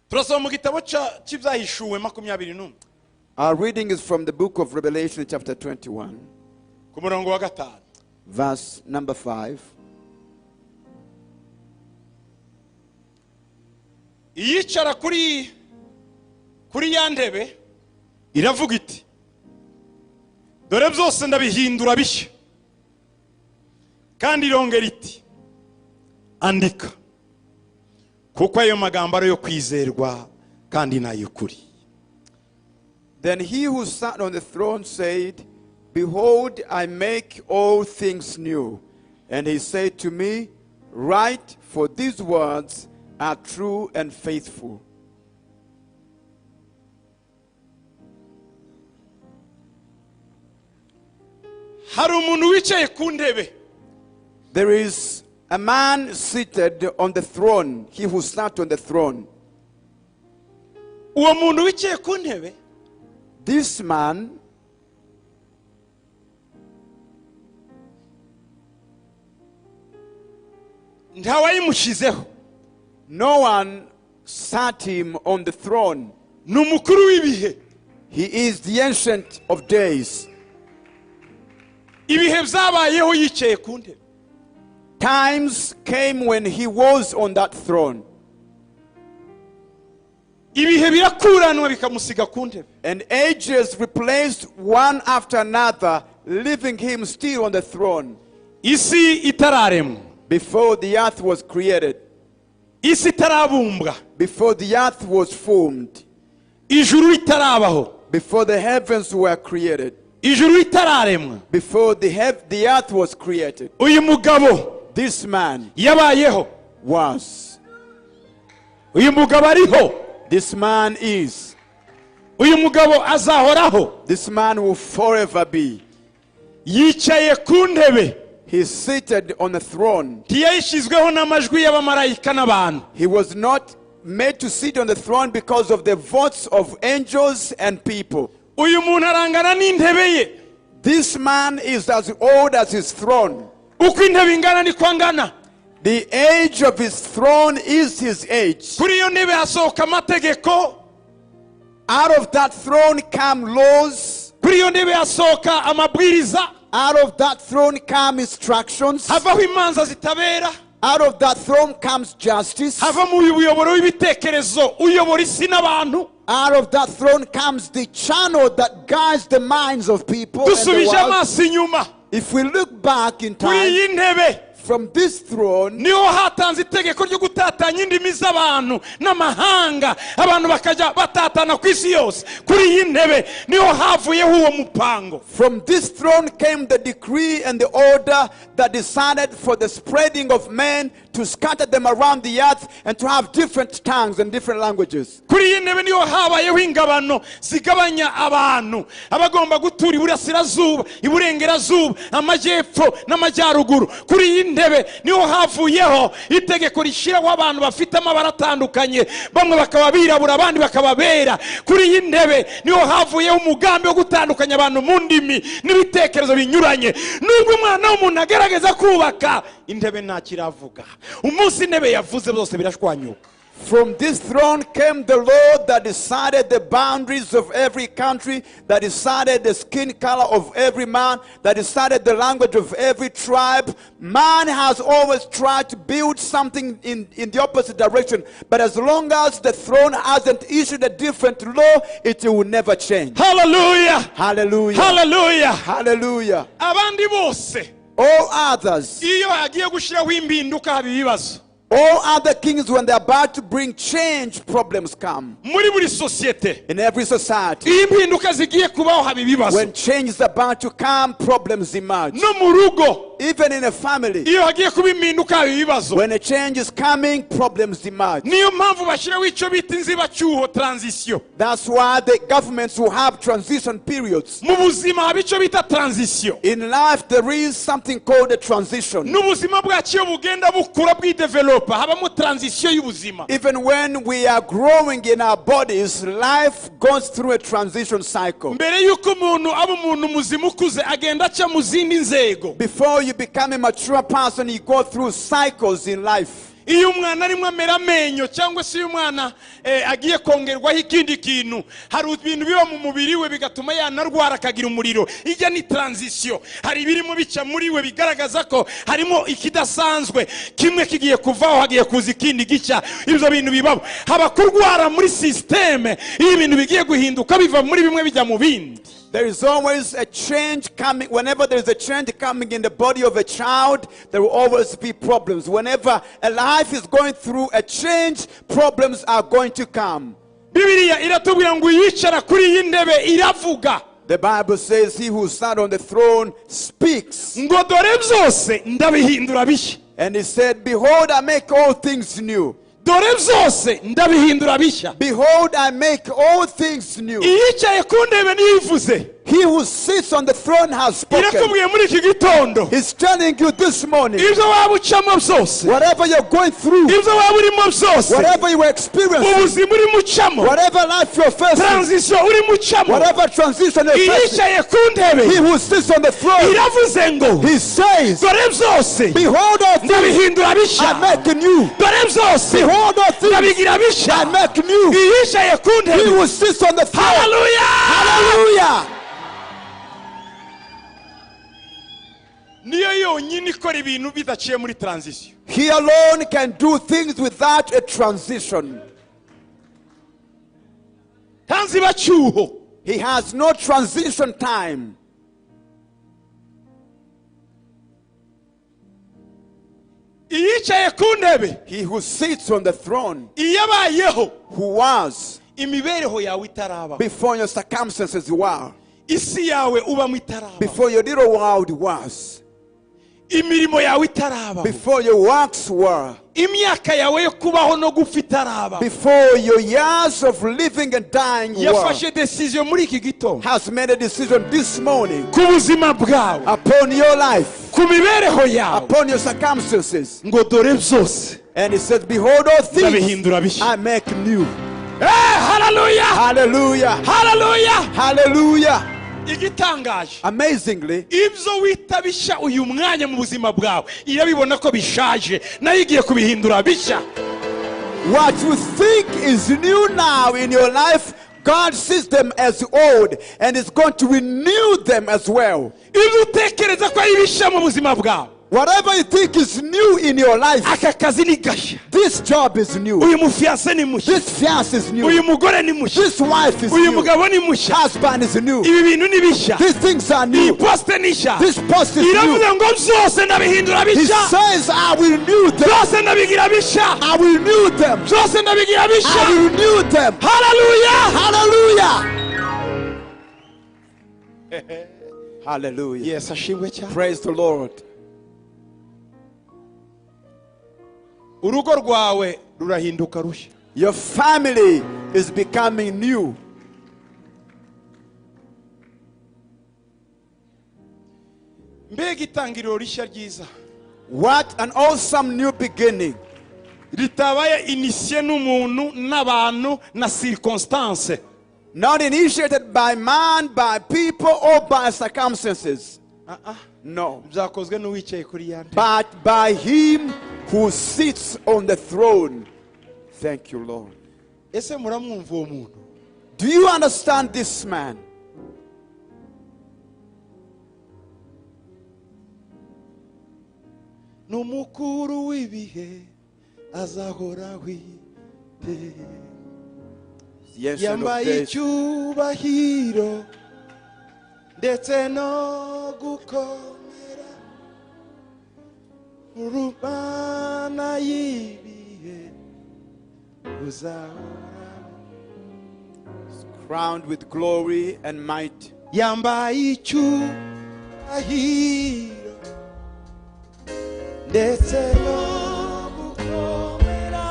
Turasoma mu gitabo cy'Ibyahishuwe 21. Our reading is from the book of Revelation, chapter 21, ku murongo wa 5. Verse number 5. Iyicara kuri ya ntebe iravuga iti: "Dore byose ndabihindura bishya." Kandi irongera iti: "Andika, kuko ayo magambo ari ayo kwizerwa kandi ni ay'ukuri." Then he who sat on the throne said, "Behold, I make all things new." And he said to me, "Write, for these words are true and faithful." Hari umuntu wicaye ku ntebe. There is a man seated on the throne, he who sat on the throne. Uwo muntu wicaye ku ntebe, This man, ntawayimushyizeho. No one sat him on the throne. Ni umukuru w'ibihe. He is the Ancient of Days. Ibihe byabayeho yicaye ku ntebe. Times came when he was on that throne. Ibihe birakuranwa bikamusiga ku ntebe. And ages replaced one after another, leaving him still on the throne. Isi itararemwa, Before the earth was created, isi itarabumbwa, before the earth was formed, ijuru ritarabaho, before the heavens were created, ijuru ritararemwa, before the earth was created, uyu mugabo this man yabayeho. Was. Uyu mugabo ariho. This man is. Uyu mugabo azahoraho. This man will forever be. Yicaye ku ntebe. He's seated on the throne. Ntiyayishyizweho n'amajwi y'abamarayika n'abantu. He was not made to sit on the throne because of the votes of angels and people. Uyu muntu arangana n'intebe ye. This man is as old as his throne. Uko intebe ingana niko angana. The age of his throne is his age. Kuri iyo ntebe hasohoka amategeko. Out of that throne come laws. Kuri iyo ntebe hasohoka amabwiriza. Out of that throne come instructions. Havaho imanza zitabera. Out of that throne comes justice. Hava mu muyoboro w'ibitekerezo uyobora isi n'abantu. Out of that throne comes the channel that guides the minds of people and the Dusubije world. Amaso inyuma, If we look back in kuri time, iyi ntebe from this throne, niho hatanze itegeko ryo gutatanya indimi z'abantu n'amahanga, abantu bakajya batatana ku isi yose. Kuri iyi ntebe niho havuyeho uwo mupango. From this throne came the decree and the order that decided for the spreading of men, to scatter them around the earth and to have different tongues and different languages. Kuri iyi ntebe niho habayeho ingabano zigabanya abantu, abagomba gutura iburasirazuba, iburengerazuba, amajyepfo n'amajyaruguru. Kuri iyi ntebe niho havuyeho itegeko rishyiraho abantu bafite amabara atandukanye, bamwe bakaba birabura, abandi bakaba bera. Kuri iyi ntebe niho havuyeho umugambi wo gutandukanya abantu mu ndimi n'ibitekerezo binyuranye. Nubwo umwana w'umuntu agerageza kubaka intebe, ntakiravuga. Umunsi intebe yavuze, byose birashwanyuka. From this throne came the law that decided the boundaries of every country, that decided the skin color of every man, that decided the language of every tribe. Man has always tried to build something in the opposite direction, but as long as the throne hasn't issued a different law, it will never change. Haleluya. Hallelujah. Haleluya. Hallelujah. Abandi bose, All others, iyo hagiye gushyiraho impinduka haba ibibazo. All other kings, when they're about to bring change, problems come. Muri buri sosiyete, In every society, iyo impinduka zigiye kubaho haba ibibazo. when change is about to come, problems emerge. No mu rugo, Even in a family, iyo hagiye kuba impinduka haba ibibazo. when a change is coming, problems emerge. Niyo mpamvu bashyiraho icyo bita inzibacyuho, transition. That's why the governments will have transition periods. Mu buzima haba icyo bita transition. In life, there is something called a transition. N'ubuzima bwacu iyo bugenda bukura bwidevelopa, habamo transition y'ubuzima. Even when we are growing in our bodies, life goes through a transition cycle. Mbere y'uko umuntu aba umuntu muzima ukuze, agenda aca mu zindi nzego. Before you become a mature person, you go through cycles in life. Iyo umwana arimo amera amenyo cyangwa se iyo umwana agiye kongerwaho ikindi kintu, hari ibintu biba mu mubiri we bigatuma yanarwara akagira umuriro. Ijya ni transition, hari ibirimo bica muri we bigaragaza ko harimo ikidasanzwe, kimwe kigiye kuvaho hagiye kuza ikindi gishya. Ibyo bintu bibaho, haba kurwara muri système iyo ibintu bigiye guhinduka biva muri bimwe bijya mu bindi. There is always a change coming. Whenever there is a change coming in the body of a child, there will always be problems. Whenever a life is going through a change, problems are going to come. Bibiliya iratubwira ngo uyicara kuri iyi ntebe iravuga. The Bible says, "He who sat on the throne speaks." Ngo dore byose ndabihindura bishya. And he said, "Behold, I make all things new." Dore byose ndabihindura bishya. Behold, I make all things new. Iyicaye ku ntebe niyo ivuze. He who sits on the throne has spoken. Irakubwiye muri iki gitondo. He's telling you this morning, Ibyo waba ucamo byose, whatever you're going through, ibyo waba urimo byose, whatever you experience, ubuzima urimo ucamo, whatever life you're facing, transition urimo ucamo, whatever transition you're facing, iyicaye ku ntebe he who sits on the throne, iravuze ngo he says, dore byose "Behold, all things ndabihindura bishya. I make new." Dore byose Behold, all things ndabigira bishya. I make new. Iyicaye ku He ntebe. who sits on the throne. Haleluya. Hallelujah. Niyo yonyine ikora ibintu bidaciye muri transition. He alone can do things without a transition. Nta nzibacyuho. He has no transition time. Iyicaye ku ntebe, He who sits on the throne, iyabayeho who was imibereho yawe itarabaho, before your circumstances were, isi yawe ubamo itarabaho, before your little world was, imirimo yawe itarabaho, before your works were, imyaka yawe yo kubaho no gupfa itarabaho, before your years of living and dying were, yafashe decision muri iki gitondo has made a decision this morning ku buzima bwawe, upon your life, ku mibereho yawe, upon your circumstances. Ngo dore byose And he said, "Behold, all things ndabihindura bishya. I make new." Eh, haleluya. Hallelujah. Haleluya. Hallelujah. Igitangaje, Amazingly, ibyo wita bishya uyu mwanya mu buzima bwawe, irabibona ko bishaje, nayo igiye kubihindura bishya. What you think is new now in your life, God sees them as old and is going to renew them as well. Ibyo utekereza ko ari bishya mu buzima bwawe, Whatever you think is new in your life, aka kazi ni gashya, this job is new, uyu mufiancé ni mushya, this fiance is new, uyu mugore ni mushya, this wife is uyu new, mugabo ni mushya, husband is new, ibi bintu ni bishya, these things are iyi new, poste ni nshya, this post is new. Iravuze ngo byose ndabihindura He bishya. says, "I will renew them." Byose ndabigira bishya. I will renew them. Byose ndabigira bishya. I will renew them. Haleluya. Hallelujah. Hallelujah. Yesu ashimwe cyane. Praise the Lord. Urugo rwawe rurahinduka rushya. Your family is becoming new. Mbega itangiriro rishya ryiza, What an awesome new beginning. Ritabaye initié n'umuntu n'abantu na circonstance. Not initiated by man, by people, or by circumstances. No. Byakozwe n'uwicaye kuri ya ntebe. But by him who sits on the throne. Thank you, Lord. Ese muramwumva uwo muntu? Do you understand this man? Ni umukuru w'ibihe azahoraho iteka. The Ancient of Yambaye Days. Icyubahiro ndetse no gukomera urubana y'ibihe uzahoraho. Crowned with glory and might. Yambaye icyubahiro ndetse no gukomera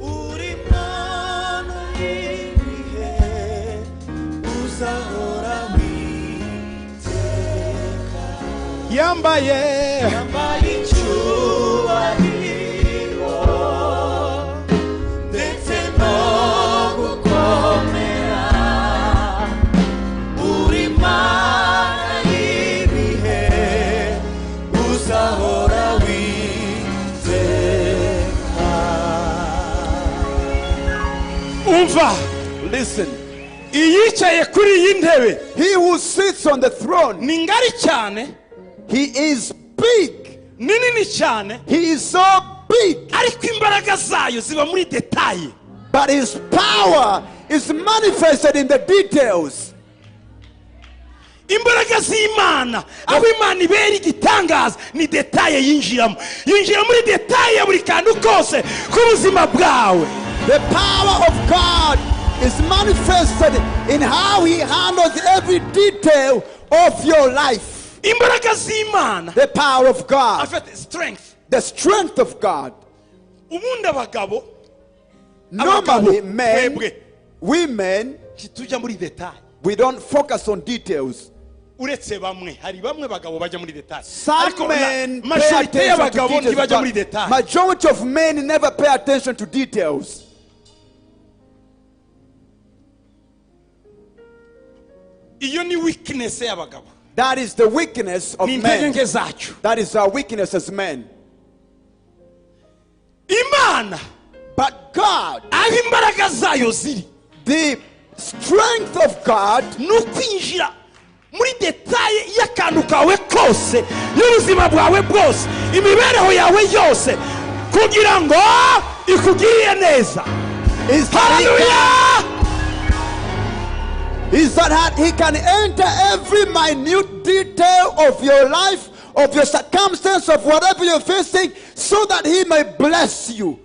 uri Mana y'ibihe uzahora witeka. Yambaye, yambaye icyubahiro ndetse no gukomera uri Mana y'ibihe uzahora witeka. Umva. Listen. Iyicaye kuri iyi ntebe He who sits on the throne, ni ngari cyane, he is big. Ni nini cyane, He is so big. Ariko imbaraga zayo ziba muri détails. But his power is manifested in the details. Imbaraga z'Imana, aho Imana ibera igitangaza ni détails yinjiramo, yinjira muri détail ya buri kantu kose k'ubuzima bwawe. The power of God is manifested in how he handles every detail of your life. Imbaraga z'Imana, The power of God, afite strength, the strength of God. Ubundi abagabo, Normally, men, twebwe women, ntitujya muri détails. We don't focus on details. Uretse bamwe, hari bamwe bagabo bajya muri détails, Some ariko men pay majorité attention to y'abagabo details, ntibajya muri but détails. Majority of men never pay attention to details. Iyo ni weakness y'abagabo. That is the weakness of Ni intege men. nke zacu. That is our weakness as men. Imana, But God, aho imbaraga zayo ziri, the strength of God ni ukwinjira muri détail y'akantu kawe kose, y'ubuzima bwawe bwose, imibereho yawe yose, kugira ngo ikugirire neza. Is that he Haleluya! Is that he can enter every minute detail of your life, of your circumstance, of whatever you're facing, so that he may bless you.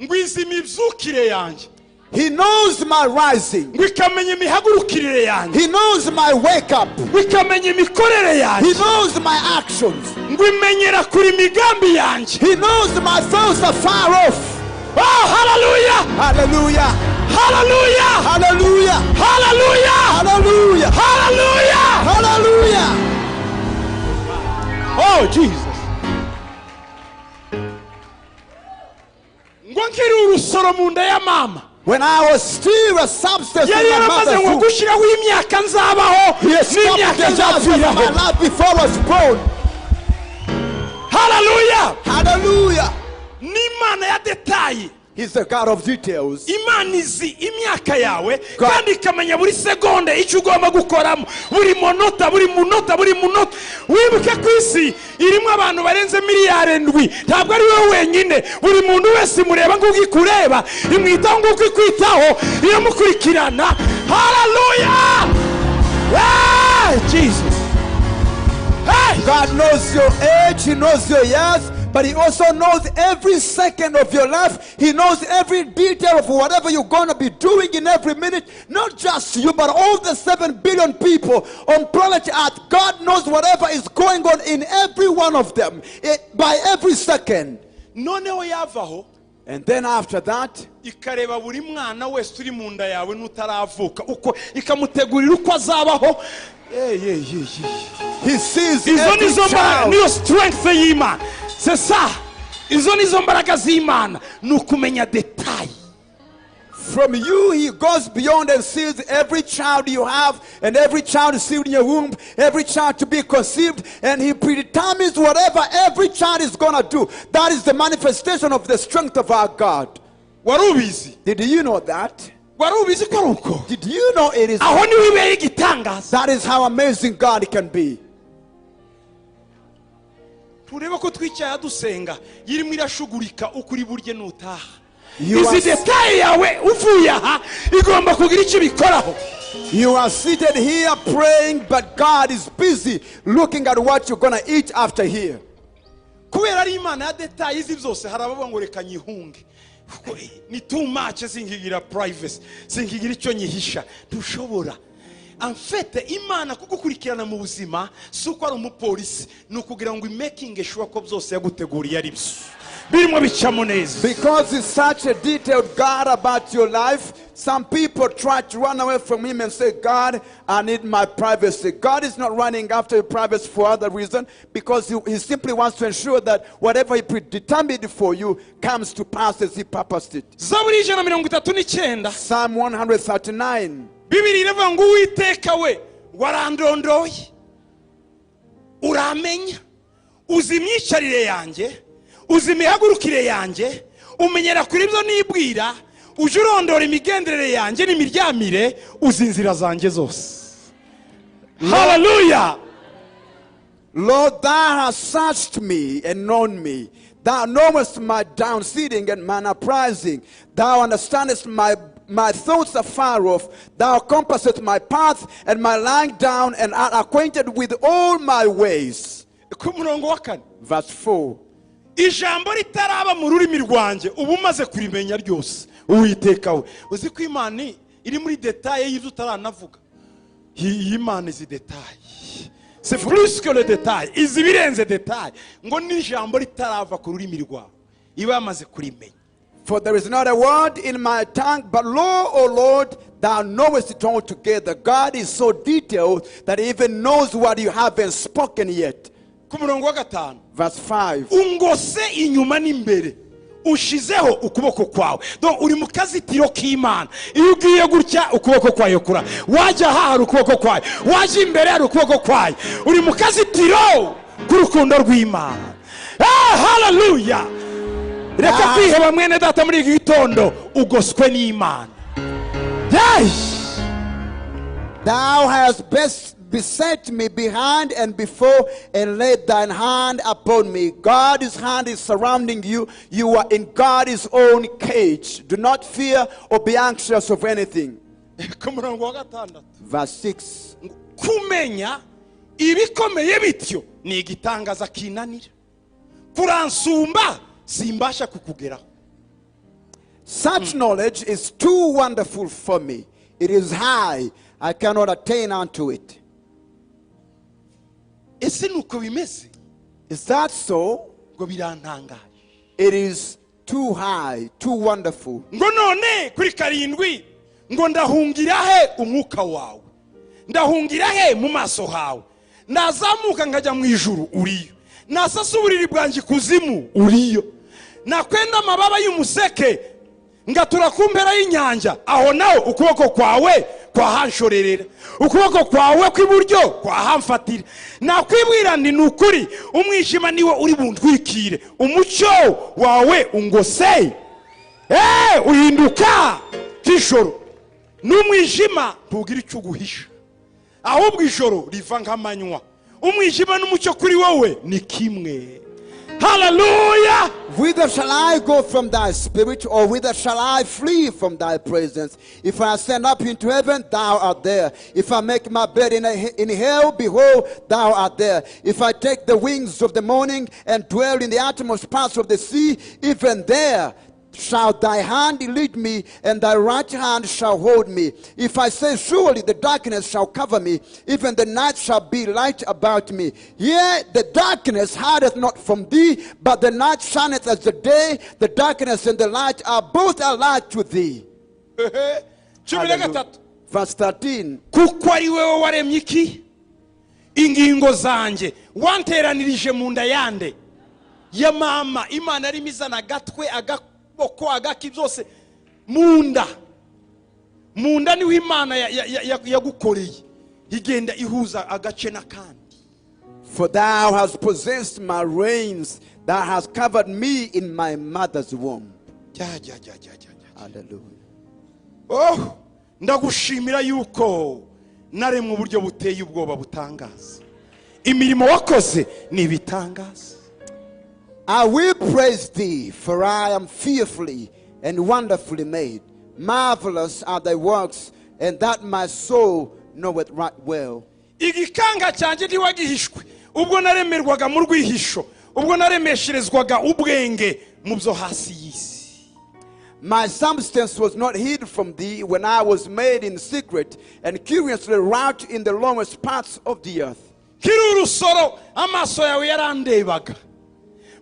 Ngo izi imibyukire yanjye, He knows my rising. Ngo ikamenya imihagurukirire yanjye, He knows my wake up. Ngo ikamenya imikorere He yanjye, knows my actions. Ngo imenyera kure imigambi yanjye. He knows my thoughts are far off. Oh, haleluya! Hallelujah. Haleluya! Hallelujah. Haleluya! Hallelujah. Haleluya! Hallelujah. Oh Jesus! Ngo nkiri urusoro mu nda ya mama, When I was still a substance in yari my yaramaze mother's ngo womb, gushyiraho imyaka nzabaho he established n'imyaka the last of my nzapfiraho. Life before I was born. Haleluya! Hallelujah. N'Imana ya détails. He's the God of details. Imana izi imyaka yawe kandi ikamenya buri segonde icyo ugomba gukoramo, buri monota, buri munota, buri munota. Wibuke ko isi irimo abantu barenze miliyari 7. Ntabwo ari wowe wenyine. Buri muntu wese imureba nk'uko ikureba, imwitaho nk'uko ikwitaho, iramukurikirana. Haleluya! Hey, Jesus! Hey! God knows your age, He knows your years, but He also knows every second of your life. He knows every detail of whatever you're going to be doing in every minute. Not just you, but all the 7 billion people on planet Earth. God knows whatever is going on in every one of them by every second. Noneho yavaho, And then after that, ikareba buri mwana wese uri mu nda yawe n'utaravuka, uko ikamutegurira uko azabaho. Ye, ye, ye, ye. He sees Izo every nizo mbaraga, child. Niyo strength y'Imana, c'est ça. Izo nizo mbaraga z'Imana, ni ukumenya détails. From you, he goes beyond and sees every child you have, and every child is sealed in your womb, every child to be conceived, and he predetermines whatever every child is gonna do. That is the manifestation of the strength of our God. Wari ubizi? Did you know that? Wari ubizi ko ari uko? Did you know it is? Aho niho ibera igitangaza. That is how amazing God can be. Turebe ko twicaye dusenga, irimo irashugurika uko uri burye nutaha. You Izi are- détails yawe, uvuye aha igomba kugira icyo ibikoraho. You are seated here praying, but God is busy looking at what you're gonna eat after here. Kubera ari Imana ya détails izi byose, hari abavuga ngo reka nyihunge kuko ni too much, sinkigira privacy, sinkigira icyo nyihisha. Ntushobora. En fait, Imana kugukurikirana mu buzima si uko ari umupolisi, ni ukugira ngo imakinge sure ko byose yaguteguriye ari byo birimo bicamo neza. Because he's such a detailed God about your life, some people try to run away from him and say, "God, I need my privacy." God is not running after your privacy for other reason, because he simply wants to ensure that whatever he predetermined for you comes to pass as he purposed it. Zaburi 139. Psalm 139. Bibiri iravuga ngo Uwiteka we, warandondoye uramenya, uzi imyicarire yanjye, uzi imihagurukire yanjye. Umenyera kuri ibyo nibwira, ujya urondora imigenderere yanjye n'imiryamire, uzi inzira zanjye zose. Haleluya! Lord, thou hast searched me and known me. Thou knowest my down sitting and mine uprising. Thou understandest my thoughts afar off. Thou compassest my path and my lying down, and art acquainted with all my ways. Ku murongo wa 4. Verse 4. Ijambo ritaraba mu rurimi rwanjye, uba umaze kurimenya ryose, Uwiteka we. Uzi ko Imana iri muri détail y'ibyo utaranavuga? Iyi Imana izi détail, c'est plus que le détail, izi ibirenze détail. Ngo n'ijambo ritarava ku rurimi rwawe, iba yamaze kurimenya. For there is not a word in my tongue, but lo, O Lord, thou knowest it altogether. God is so detailed that he even knows what you haven't spoken yet. Ku murongo wa 5. Verse 5. Ungose inyuma n'imbere, ushizeho ukuboko kwawe. Donc uri mu kazitiro k'Imana. Iyo ugiye gutya, ukuboko kwayo kura, wajya aha hari ukuboko kwayo, wajya imbere hari ukuboko kwayo. Uri mu kazitiro k'urukundo rw'Imana. Ah, haleluya! Reka Ah. kwiheba, mwene data. Muri iki gitondo ugoswe n'Imana. Hey! Thou hast best beset me behind and before and laid thine hand upon me. God's hand is surrounding you. You are in God's own cage. Do not fear or be anxious of anything. Ku murongo wa 6. Verse 6. Ngo kumenya ibikomeye bityo ni igitangaza kinanira, kuransumba, simbasha kukugeraho. Such knowledge is too wonderful for me. It is high. I cannot attain unto it. Ese ni uko bimeze? Is that so? Ngo birantangaje. It is too high, too wonderful. Ngo none kuri 7, ngo ndahungira he umwuka wawe? Ndahungira he mu maso hawe? Nazamuka nkajya mu ijuru, uriyo. Nasasa uburiri bwanjye ikuzimu, uriyo. Nakwenda amababa y'umuseke, ngatura ku mpera y'inyanja, aho naho ukuboko kwawe kwahanshorerera, ukuboko kwawe kw'iburyo kwahamfatira. Nakwibwira nti: "Ni ukuri umwijima niwo uri buntwikire," umucyo wawe ungose, uhinduka nk'ijoro. N'umwijima ntugira icyo uguhisha, ahubwo ijoro riva nk'amanywa. Umwijima n'umucyo kuri wowe ni kimwe. Haleluya! Whither shall I go from thy spirit, or whither shall I flee from thy presence? If I ascend up into heaven, thou art there. If I make my bed in hell, behold, thou art there. If I take the wings of the morning and dwell in the uttermost parts of the sea, even there shall thy hand lead me, and thy right hand shall hold me. If I say, "Surely the darkness shall cover me, even the night shall be light about me." Yea, the darkness hideth not from thee, but the night shineth as the day. The darkness and the light are both alike to thee. 13. Verse 13. Kuko ari wowe waremye iki? Ingingo zanjye. Wanteranirije mu nda yande? Ya mama. Imana arimo izana agatwe, agaboko, agaki, byose mu nda. Mu nda niho Imana yagukoreye, igenda ihuza agace n'akandi. For thou hast possessed my reins, thou hast covered me in my mother's womb. Jya, jya, jya, jya, jya, jya. Hallelujah. Oh, ndagushimira yuko naremwe uburyo buteye ubwoba, butangaza. Imirimo wakoze ni ibitangaza. I will praise thee, for I am fearfully and wonderfully made. Marvelous are thy works, and that my soul knoweth right well. Igikanga cyanjye ntiwagihishwe ubwo naremerwaga mu rwihisho, ubwo naremesherezwaga ubwenge mu byo hasi y'isi. My substance was not hid from thee when I was made in secret and curiously wrought in the lowest parts of the earth. Nkiri urusoro, amaso yawe yarandebaga.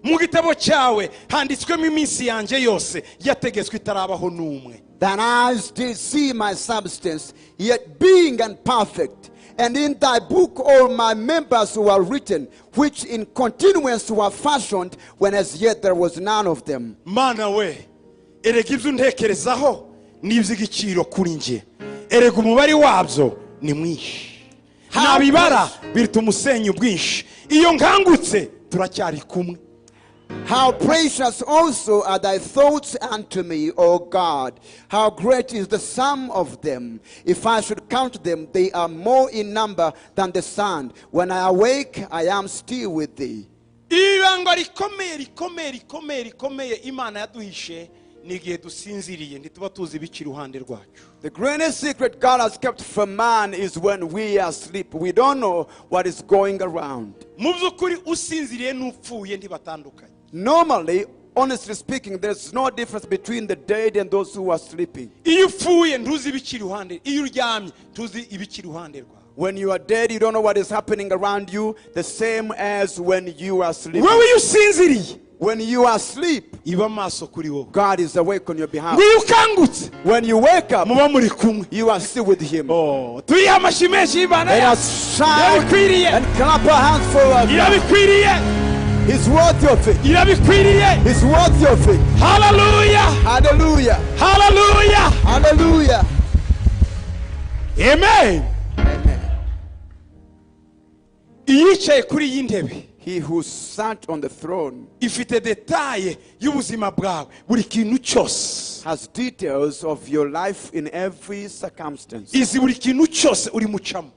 Mu gitabo cyawe handitswemo iminsi yanjye yose yategetswe itarabaho n'umwe. Thine eyes did see my substance, yet being imperfect. And in thy book all my members were written, which in continuance were fashioned, when as yet there was none of them. Mana we, erega ibyo untekerezaho ni iby'igiciro kuri njye, erega umubare wabyo ni mwinshi. Nabibara biruta umusenyi ubwinshi. Iyo nkangutse, turacyari kumwe. How precious also are thy thoughts unto me, O God! How great is the sum of them! If I should count them, they are more in number than the sand. When I awake, I am still with thee. Ibanga rikomeye, rikomeye, rikomeye, rikomeye Imana yaduhishe ni igihe dusinziriye, ntituba tuzi ibica iruhande rwacu. The greatest secret God has kept from man is when we are asleep. We don't know what is going around. Mu by'ukuri, usinziriye n'upfuye ntibatandukanye. Normally, honestly speaking, there's no difference between the dead and those who are sleeping. Iyo upfuye ntuzi ibica iruhande, iyo uryamye ntuzi ibica iruhande rwawe. When you are dead, you don't know what is happening around you, the same as when you are sleeping. Wowe iyo usinziriye, When you are asleep, iba maso kuri wowe. God is awake on your behalf. Ngo iyo ukangutse, When you wake up, muba muri kumwe. You are still with Him. Oh, tuyihe amashyi menshi y'Imana Let yacu. us shout Irabikwiriye. And clap our hands for our God. Irabikwiriye. He's worthy of it. Irabikwiriye. He's worthy of it. Haleluya. Hallelujah. Haleluya. Hallelujah. Amen. Amen. Iyicaye kuri iyi ntebe He who sat on the throne ifite détails y'ubuzima bwawe, buri kintu cyose. Has details of your life in every circumstance. Izi buri kintu cyose uri mucamo.